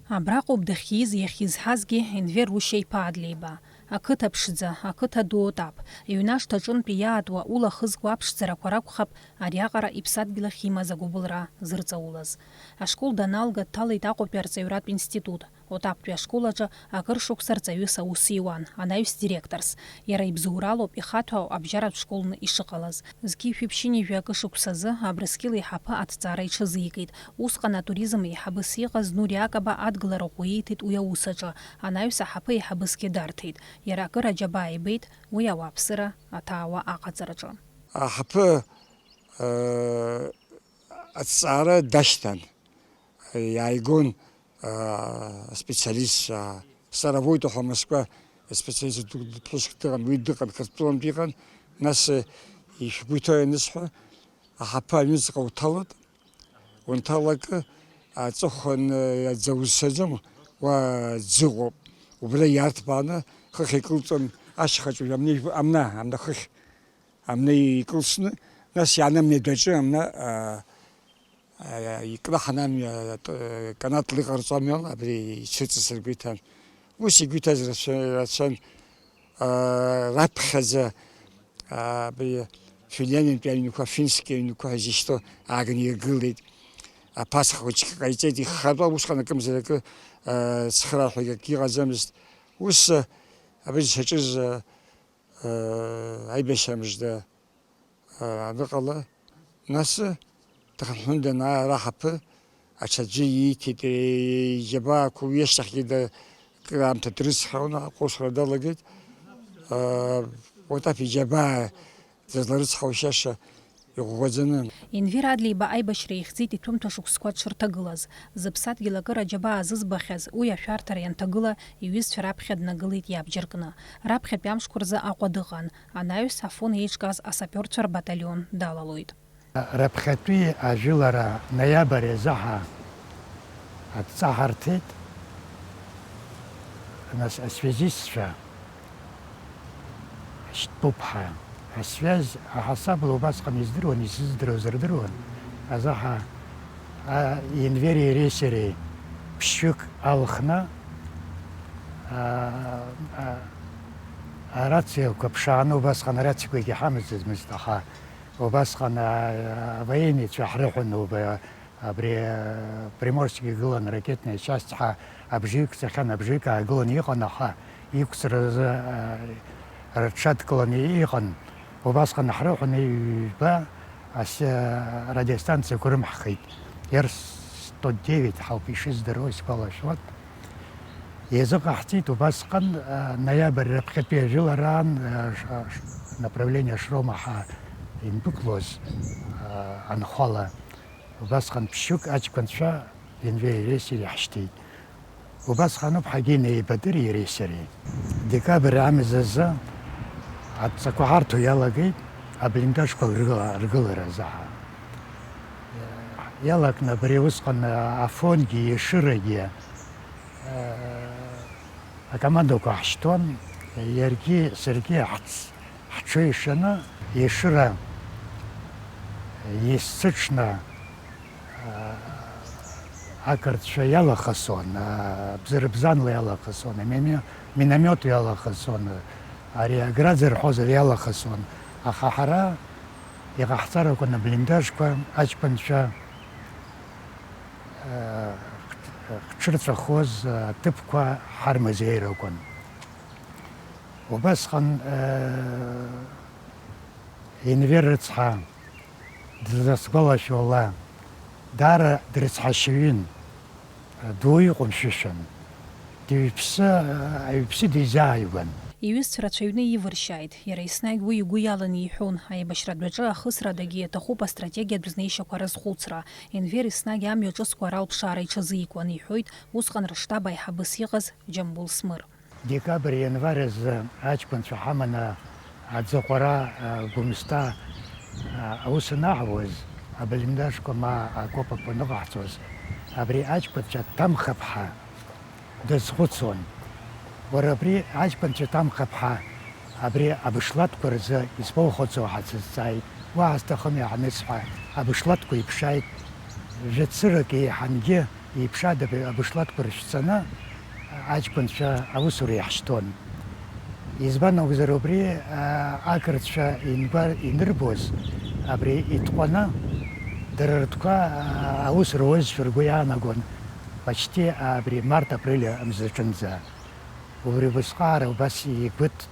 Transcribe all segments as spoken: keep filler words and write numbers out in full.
Абраҟоуп дахьиз, иахьизҳазгьы Енвер Рушьа-иԥа Адлеиба. Ақыҭа ԥшӡа, ақыҭа ду Отаԥ, иҩнашҭаҿынтәи иаатуа улахызгуа аԥшӡарақәа ракәхап ариаҟара иԥсадгьыл ахь имаз агәыбылра зырҵаулаз. Ашкол даналга, дҭалеит Аҟәатәи арҵаҩратә институт. Отаптәи ашкол аҿы акыр шықәса рҵаҩыс аус иуан, анаҩс директорс. Иара ибзоуралоуп ихаҭәаау абжьаратә школны ишыҟалаз. Зқьи жәшәи ԥшьынҩажәи акы шықәсазы Абрыскьыл еиҳабы аҭҵаара иҽазикит. Усҟан атуризм еиҳабыс иҟаз Нури Акаба адгылара ӷәӷәа ииҭеит уи аус аҿы, анаҩс аҳаԥы еиҳабысгьы дарҭеит. Иара акыр аџьабаа ибеит уи ауааԥсыра аҭаауа аҟаҵараҿы. Аҳаԥы, э, аҭҵаара дашьҭан. Иааигон, аа, специалистцәа, Старовойтов ҳәа Москва специалист ду-, ԥҳәыск дыҟан, уи дыҟан, Қырҭтәылантә иҟан, нас, э, ишәгәы иҭоу ианысҳәа, аҳаԥы аҩныҵҟа уҭалоит, унҭалакы, аҵыхәан, э, дзаузцаӡом, уа ӡы ыҟоуп, убра иарҭбааны хыхь икылҵон, ашьхаҿ амни-, амна, амна хыхь. Амна икылсны, нас иааны амҩадаҿы амна, а, а, икнаҳан амҩа, а, т-, канатла иҟарҵо амҩала абри ицәыҵасыргәеиҭан. Ус игәеиҭаз рацәа-, рацәан, а, раԥхьаӡа, а, абри финляндиантәи аҩнқәа, фински аҩнқәа ҳәа изышьҭоу ааганы иргылеит. Аԥацха хәыҷқәа ҟаиҵеит, иххатәа усҟан акымзаракы, а, цхыраара ҳәа акгьы ыҟаӡамызт. Ус, а, абри зҽаҿыз, а, аибашьра мыжда аныҟала, нас дхынҳәны данаа, ара ҳаԥы аҽаӡәы ииҭеит, иџьабаақәа уи ашьҭахьгьы да-, кыр аамҭа дрыцҳауан, аҟәышра далагеит. Уатаф иџьабаа дызларыцҳаушьаша иӷәӷәаӡаны. Енвер Адлеиба аибашьра ихьӡеит иҭәымҭа шықәсқәа дшырҭагылаз. Зыԥсадгьыл акыр аџьабаа зызбахьаз уи ашәарҭара ианҭагыла, иҩызцәа раԥхьа днагылеит иабџьар кны. Раԥхьатәи амшқәа рзы Аҟәа дыҟан. Анаҩс Афон еиҿкааз асапиорцәа рбаталион далалоит. Раԥхьатәи ажәылара ноиабр азы ҳа адҵа ҳарҭеит, нас асвязистцәа шьҭтәуп ҳәа. Асвиаз аҳасабала убасҟан издыруан, исыздыруаз рдыруан, азы ҳа, а, Енвери иареи сареи ԥшьҩык алхны, а, а, арациақәа ԥшааны, убасҟан арациақәагьы ҳамаӡамызт, аха убасҟан, а, авоенныйцәа ҳрыҳәон убри, абри, а, Приморски игылан ракетная часть ҳәа абжаҩык цахьан, абжаҩык аагыланы иҟан, аха иқәҵаразы, а, рҽадкыланы иҟан. Убасҟан ҳрыҳәон ҩба ас-, радиостанциақәа рымҳхеит. Р сто девять ҳауп ишыздыруа, исгәалашәоит. Иазыҟаҳҵеит убасҟан, а, ноиабр раԥхьатәи ажәылараан, а, ш-, а, ш-, направление Шрома ҳа индәықәлоз, а, анхәала. Убасҟан ԥшьҩык аҷкәынцәа Енвери иареи сареи иаҳшьҭит. Убасҟаноуп ҳагьы инеибадыр иареи сареи. Декабр амзазы адҵақәа ҳарҭо иалагеит аблиндажқәа ргыла-, ргыларазы ҳа. Иалакны абри усҟан Афонгьы Ешырагьы, э, акомандақәа ҳшьҭуан, иаргьы саргьы ҳц-, ҳҽеишаны Ешыра есцыҽны ақырҭцәа иалахысуан, бзырбзанла иалахысуан, амино-, миномет иалахысуан, ари аград зырҳәоз ари иалахысуан, аха ҳара иҟаҳҵар акәын аблиндажқәа, аҷкәынцәа хҽырҵәахоз аҭыԥқәа ҳармазеир акәын. Убасҟан, Енвер рыцҳа, дызласгәалашәо ала, даара дрыцҳашьаҩын, дуаҩы иҟәымшәышәын, дыҩԥсы, аҩԥсы дизааигәан. Иҩызцәа рацәаҩны ивыршьааит, иара еснагь уи игәы иаланы иҳәон, аибашьратә адәаҿы ахысрадагьы иаҭахуп астратегиатә знеишьақәа рызхәыцра. Енвер еснагь амҩа ҿыцқәа ралԥшаара иҽазикуан, иҳәоит усҟан рыштаб аиҳабыс иҟаз Џьамбул Смыр. Декабр, ианвар азы аҷкәынцәа ҳаманы аӡахәара, а, Гәымсҭа, а, аус анаҳуаз, аблиндажқәа ма акопақәа аныҟаҳҵоз, абри аҷкәынцәа дҭамхап ҳәа дазхәыцуан. Уара, абри аҷкәынцәа ҭамхап ҳәа, абри абышлатқәа рзы избоухәыцуа ҳәа сызҵааит. Уаҳа сҭахым иаҳнысҳәа, абышлатқәа иԥшааит, жәа-цырак еиҳангьы Иԥшаадақәа абышлатқәа рышәҵаны аҷкәынцәа аусура иаҳшьҭуан. Избан акәзар, убри ақырҭцәа ингәа-, инырбоз, абри итҟәаны, дара ртәқәа аус руазшәа ргәы иаанагон, почти абри март-апрель мзаҿынӡа. Убри убысҟаара убас игәы ҭ-,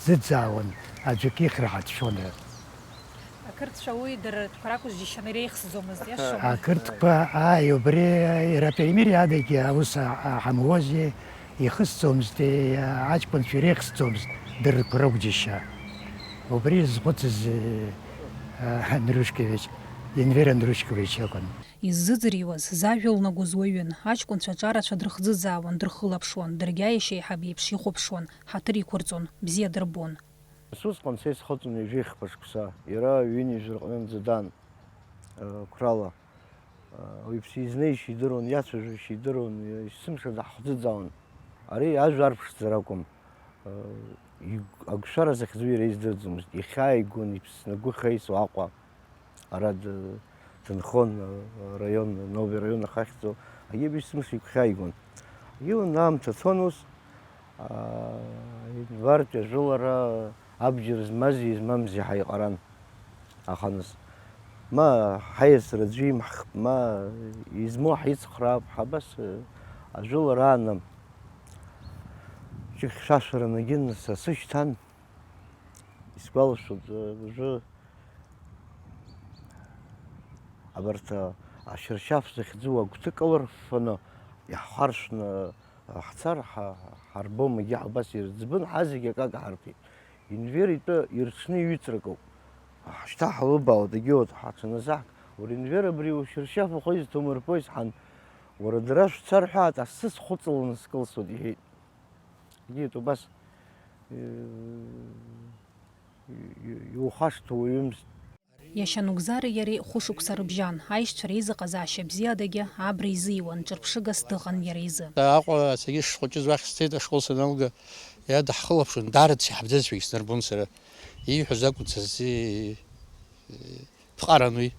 ҭӡыӡаауан, аӡәк ихра ҳацәшәон. Ақырҭцәа уи дара ртәқәа ракәыз џьышьаны иреихсӡомызт, иашоума? Ақырҭқәа, ааи, убри иара Пеимир иадагьы аус а-, а-, ҳамуози, ихысӡомызт, е-, аҷкәынцәа иреихсӡомызт дара ртәқәа ракәу џьышьа. Убри изхәыцыз, е-, а-, Андрушкевич, Енвер Андрушкевич иакәын. Иззыӡырҩуаз, зажәа лнагоз уаҩын, аҷкәынцәа аҿарацәа дрыхӡыӡаауан, дрыхылаԥшуан, даргьы аиашьа еиҳаб иеиԥш ихәаԥшуан, ҳаҭыр иқәырҵон, бзиа дырбон. Ус усҟан са исхыҵуан ҩажәи хԥа шықәса, иара ҩынҩажәи рҟынӡа дан, э, қәрала. Э, уаҩԥсы изнеишьа идыруан, иацәажәошьа идыруан, исымшаз ҳхӡыӡаауан. Ари ажәа арԥшӡара акәым. Э, иг-, агәшәара захьӡу иара издырӡомызт, ихьааигон, иԥсны агәы хеисуа Аҟәа. Ара д-, дынхон, а, араион, Нови араион ахь ахьӡу, агьи исымша игәхьааигон. Иуан аамҭа цон ус, а, инвартә ажәылара абџьар змази измамзи ҳаиҟаран. Аханыс, ма ҳаиасыр аӡәы имаҳхп, ма измоу ҳицхраап, ҳабас, а, ажәылара ааны. Ҷыхь хьшәашәара нагин са сышьҭан, исгәалашәоит, а, уажәы Абарҭ, а, ашьыршьаф захьӡу агәҭакы лырффаны иаҳхаршәны, а, ҳцар, ҳа-, ҳарбом, егьи ҳабас ирӡбын, ҳазегь акака ҳарҭеит. Енвер итәы ирҽны иҩыҵракоуп. Ҳашьҭа ҳалыбаауеит, егьиуеит, ҳаҽаназаҳк. Уара, Енвер, абри ушьыршьаф ухы изҭоумырԥои, сҳәан. Уара, дара шәцар ҳәа, асы схәыҵаланы скылсуеит, иҳәеит. Егьиуеит, убас, э, иу-, иу-, иухашҭуа уаҩымызт. Иашьа Нугзари иареи хәышықәса рыбжьан, аишьцәа реизыҟазаашьа бзиадагьы абра изиуан, ҿырԥшыгас дыҟан иара изы. Аҟәа саргьы схәыҷыз уахь сцеит, ашкол саналга, иара даҳхылаԥшуан, даараӡа иҳабжьазшәагь снарбон сара. Ииҳәоз акәын са сзы, ԥҟаран уи.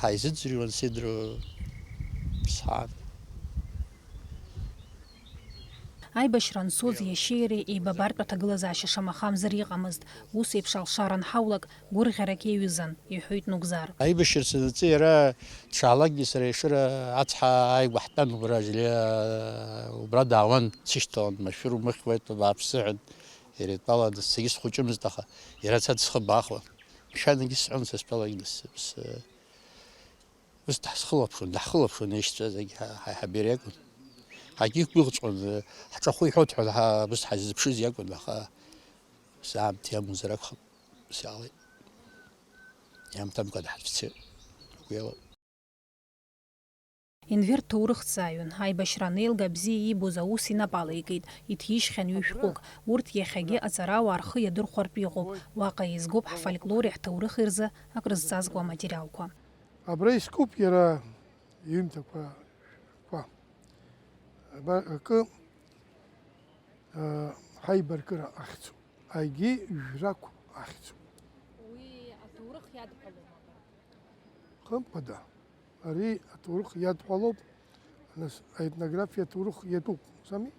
Ҳаизыӡырҩуан Сидро ԥсҳан. Аибашьра анцоз иашьеи иареи еибабартә аҭагылазаашьа шамахамзар иҟамызт, ус еиԥш алшара анҳаулак, гәырӷьарак иаҩызан, иҳәоит Нугзар. Аибашьра санаҿы иара дшаалакгьы сара Ешыра ацҳа ааигәа ҳтәан, убра Желиа, убра даауан, дсышьҭалан, машәыр умыхьуеит, бааԥсы ҳәа, иара итәала саргьы схәыҷымызт, аха иара ацәа дсхыбаахуан. Мшәанагьы сҳәон са стәалагьы, нас, ус, ус даҳзхылаԥшуан, даҳхылаԥшуан аишьцәа зегь ҳа-, ҳаиҳаб иара иакәын. Ҳаргьы иқәгәыӷҵәҟьон, ҳҿахәы иҳәоит ҳәа, ҳа-, ус ҳаззыԥшыз иакәын, аха ус аамҭа иамуазар акәхап, ус иаалеит. Иаамҭамкәа даҳцәцеит, уи ала. Енвер дҭоурыхҭҵааҩын, аибашьра анеилга бзиа иибоз аус инапала икит, иҭижьхьан ҩышәҟәык. Урҭ иахьагьы аҵарауаа рхы иадырхәартә иҟоуп, уаҟа еизгоуп ҳфольклори ҳҭоурыхи рзы акрызҵазкуа аматериалқәа. Абра искуп иара иҩымҭақәа шәҟәқәа. Аба-, акы, а, ҳаибаркыра ахьӡуп, егьи жәрақә ахьӡуп. Уи аҭоурых иадҳәалома? Хымԥада, ари аҭоурых иадҳәалоуп, нас аетнографиа аҭоурых иатәуп, сами?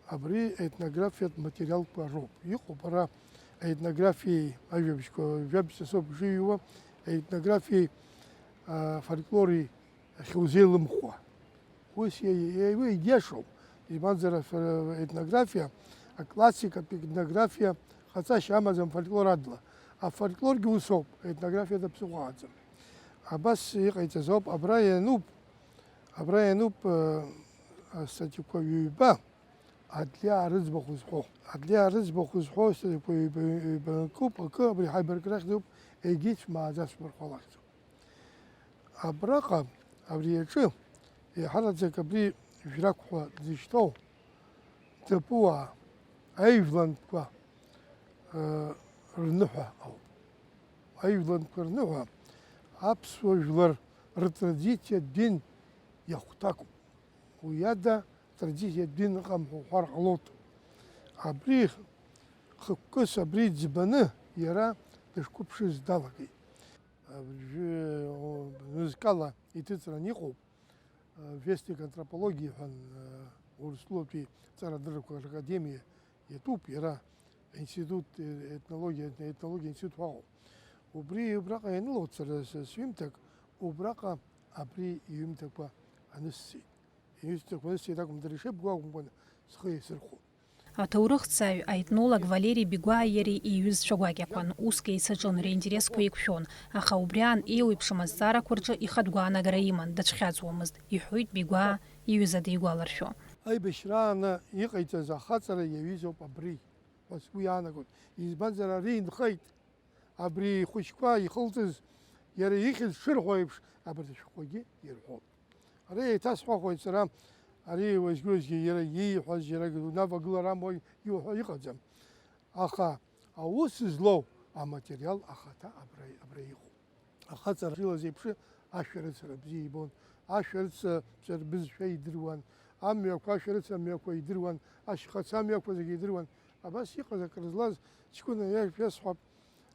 Абри аетнографиатә материалқәа роуп. Иҟоуп ара аетнографиеи ажәабжьқәа, жәабжь са соуп ишыҩуа, аетнографиеи, а, фольклори ахьузеилымхуа. Ус иа-, иа-, уи иагьиашоуп. Избанзар, аф-, етнографиа, аклассикатә етнографиа ҟаҵашьа амаӡам фольклор адла. Афольклоргьы ус ауп, етнографиа даԥсыхәааӡам. Абас иҟаиҵаз ауп, абра иануп, абра иануп, э, астатиақәа ҩба, адлиаа рыӡбахә зҳәо. Адлиаа рыӡбахә зҳәо астатиақәа ҩба, ҩба акуп, акы абри ҳаибаркра ахьӡуп, егьи шәмааӡа шәмырхәалахьӡом. Абраҟа, абри аҿы, еиҳараӡак абри Жәрақә ҳәа дзышьҭоу, ҭабуаа, аижәлантәқәа, ы, рныҳәа ауп. Аижәлантәқәа рныҳәа аԥсуа жәлар ртрадициатә дин иахәҭакуп. Уи ада традициатә дин ыҟам ҳәа уҳәар ҟалоит. Абри хықәкыс абри ӡбаны иара дышқәыԥшыз далагеит. Абыржәы, о, нызкала иҭыҵран иҟоуп. Вестник антропологии ҳәа, Урыстәылатәи ҵарадыррақәа ракадемиа иатәуп, иара аинститут, етнологиа, етнологиа институт ҳәа ыҟоуп. Убри убраҟа ианылоуцара сҩымҭак, убраҟа абри иҩымҭақәа анысҵеит. Иҩымҭақәа анысҵеит акәым, дара ишеибгоу акәымкәан схы еисырхәон. Аҭоурыхҭҵааҩ, аетнолог Валери Бигәааи иареи иҩызцәа гәакьақәан, уск еицаҿын, ринтересқәа еиқәшәон, аха убри аан еиуеиԥшым азҵаарақәа рҿы ихатә гәаанагара иман, дацәхьаҵуамызт, иҳәоит Бигәаа иҩыза дигәаларшәо. Аибашьрааны иҟаиҵаз ахаҵара иаҩызоуп абри ҳәа сгәы иаанагоит, избанзар, ари инхеит. Абри ихәыҷқәа ихылҵыз, иара ихьӡ шырҳәо еиԥш, абарҭ ашәҟәқәагьы ирҳәоит. Ари еиҭасҳәахуеит сара, ари уеизгьы-уеизгьы иара ииҳәаз, иара унавагылара амуа иуҳәо иҟаӡам. Аха аус злоу аматериал ахаҭа абра, абра иҟоуп. Ахаҵара илаз еиԥш, ашәарыцара бзиа ибон. Ашәарыцацәа рбызшәа идыруан. Амҩақәа, ашәарыцамҩақәа идыруан. Ашьхацамҩақәа зегьы идыруан. Абас иҟаз акры злаз ҷкәына иашәасҳәап.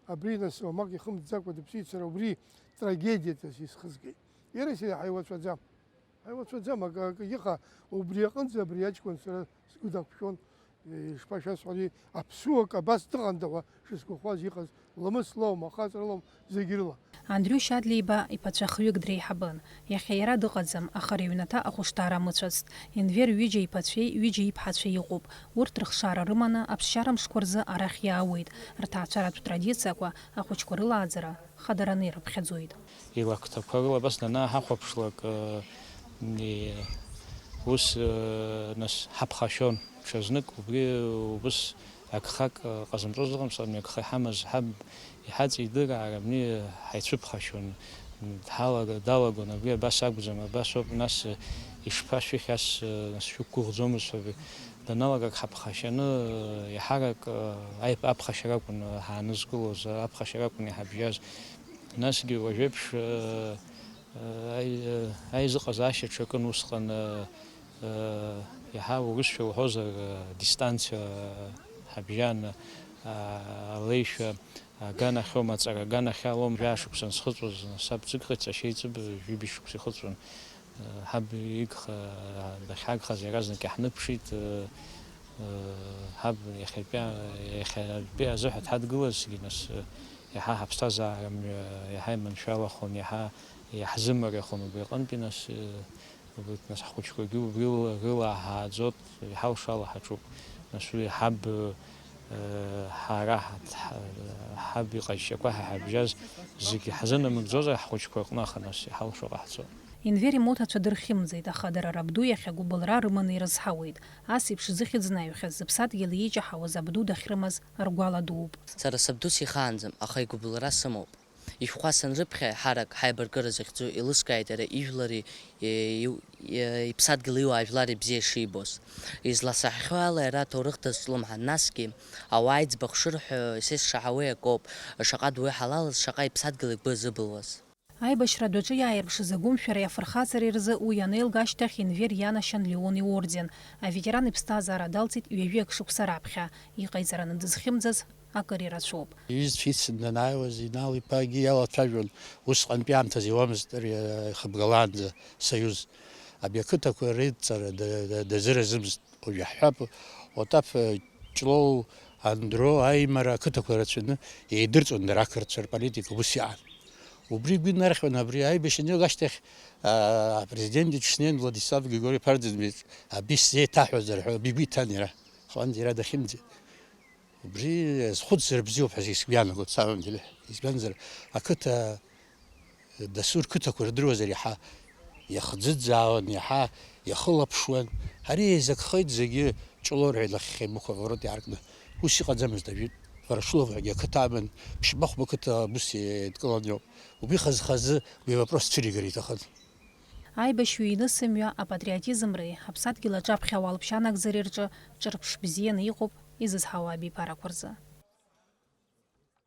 Абри нас уамак ихымҵӡакәа дыԥсит, сара убри трагедиаҵас исхызгеит. Иара сара ҳаиуацәаӡам. Ҳаиуацәаӡам, акы, акы иҟа, убри аҟынӡа абри аҷкәын сара сгәы дақәшәон, ишԥашәасҳәари, аԥсуак абас дыҟанда ҳәа шысгәахәуаз иҟаз, ламыс лоума, ахаҵара лоума, зегь рыла. Андрю Шьадлеиба иԥацәа хҩык дреиҳабын. Иахьа иара дыҟаӡам, аха рыҩнаҭа ахәышҭаара мыцәацт. Енвер ҩыџьа иԥацәеи ҩыџьа иԥҳацәеи ыҟоуп. Урҭ рыхшара рыманы аԥсшьара мшқәа рзы арахь иаауеит. Рҭаацәаратә традициақәа, ахәыҷқәа рылааӡара хадараны ирыԥхьаӡоит. Илакҭақәа рыла абас данааҳахәаԥшлак, э, и-, ус, э, нас ҳаԥхашьон. Ҽазнык убри убыс агхак, э, ҟазымҵоз ыҟамзар, мҩагха иҳамаз ҳаб иҳаҵидыраар абни ҳаицәыԥхашьон. Дҳалага-, далагон, абри абас акәӡам, абас ауп, нас, э, ишԥашәыхь ас, э, нас шәықәгәыӷӡомызт ҳәа. Даналага ак ҳаԥхашьаны, э, еиҳарак, э, аип-, аԥхашьара акәын, э, ҳаанызкылоз, э, аԥхашьара акәын иҳабжьаз. Насгьы уажәеиԥш, э, э, аи-, э, аизыҟазаашьа ҽакын усҟан, э, э, иаҳа урысшәа уҳәозар, э, дистанциа, э, ҳабжьан, э, алеишәа, аганахьоума, аҵара аганахьалоума, жәаа шықәса ансхыҵуаз, саб ӡык ҟаиҵашьа еиҵыб, жәибжь шықәса ихыҵуан. Ҳаб игха, дахьагхаз иаразнак иаҳныԥшит. Ҳаб иахьатәи, иахьатәи азыҳәа дҳадгылазҭгьы, нас, иаҳа ҳаԥсҭазаара мҩа иаҳа иманшәалахон, иаҳа иаҳзымариахон убри аҟынтәи, нас, убри, нас ҳхәыҷқәагьы убри рыла, рыла ҳааӡот, иҳалшала ҳаҿуп. Нас уи ҳаб, ҳара ҳа-, ҳаб иҟазшьақәа ҳа ҳабжьаз зегьы ҳзынамыгӡозар, ҳхәыҷқәа рҟны аха нас иҳалшо ҟаҳҵо. Енвер имоҭацәа дырхьымӡеит, аха дара рабду иахь агәыбылра рыманы ирызҳауеит. Ас еиԥш зыхьӡ наҩхьаз, зыԥсадгьыл ииҷаҳауаз абду дахьрымаз ргәала дууп. Сара сабду сихаанӡам, аха игәыбылра сымоуп. Ишәҟәқәа санрыԥхьа, еиҳарак ҳаибаркыра захьӡу еилыскааит иара ижәлари, е, иу-, е, иԥсадгьыли иуаажәлари бзиа шибоз. Изласаҳахьоу ала, иара аҭоурых дазҿлымҳан, насгьы ауаа иӡбахә шырҳәо, са исшаҳауеи акоуп, шаҟа дуи ҳалалыз, шаҟа иԥсадгьыли гәы азыбылуаз. Аибашьра адәаҿы иааирԥшыз агәымшәареи афырхаҵареи рзы уи анеилга ашьҭахь Енвер ианашьан Леон иорден, аветеран иԥсҭазаара далҵит ҩажәи акы шықәса раԥхьа, иҟаиҵараны дызхьымӡаз акыр ирацәоуп. Иҩызцәа ицын данааиуаз, Инал-иԥагьы иалацәажәон, усҟантәи аамҭазы иуамызт ари, ихыбгалаанӡа Союз. Абри ақыҭақәа реидҵара да-, да-, дазыразымызт. Уажә иаҳҳәап, Отаф, Ҷлоу, Андро аимара ақыҭақәа рацәаны еидырҵон дара ақырҭцәа рполитика ус иаан. Убри игәы инархьуан абри аибашьра анеилга ашьҭахь, аа, апрезидент иҽнеин Владислав Григорьев Арденбеч абри сзеиҭаҳәазар ҳәа абри игәы иҭан иара. Аха уанӡа иара дахьымӡеит. Убри азхәыцзар бзиоуп ҳәа зегь сгәы иаанагоит, самом деле. Избанзар, ақыҭа дасу рқыҭақәа рдыруазар иаҳа иахӡыӡаауан, иаҳа иахылаԥшуан. Ари еизакхеит зегьы, Ҷлоу рҳәеит, нахьхьи мықәла аворот иааркны. Ус иҟаӡамызт ажәытә. Ворошилов ҳәагьы ақыҭа аман, ԥшьба-хәба қыҭа ус еидкылан иоуп. Убри хаз-хазы уи авопрос цәыригар иҭахын. Аибашьҩы инысымҩа апатриотизмреи аԥсадгьыл аҿаԥхьа ауалԥшьа анагӡареи рҿы ҿырԥш бзианы иҟоуп изызҳауа абиԥарақәа рзы.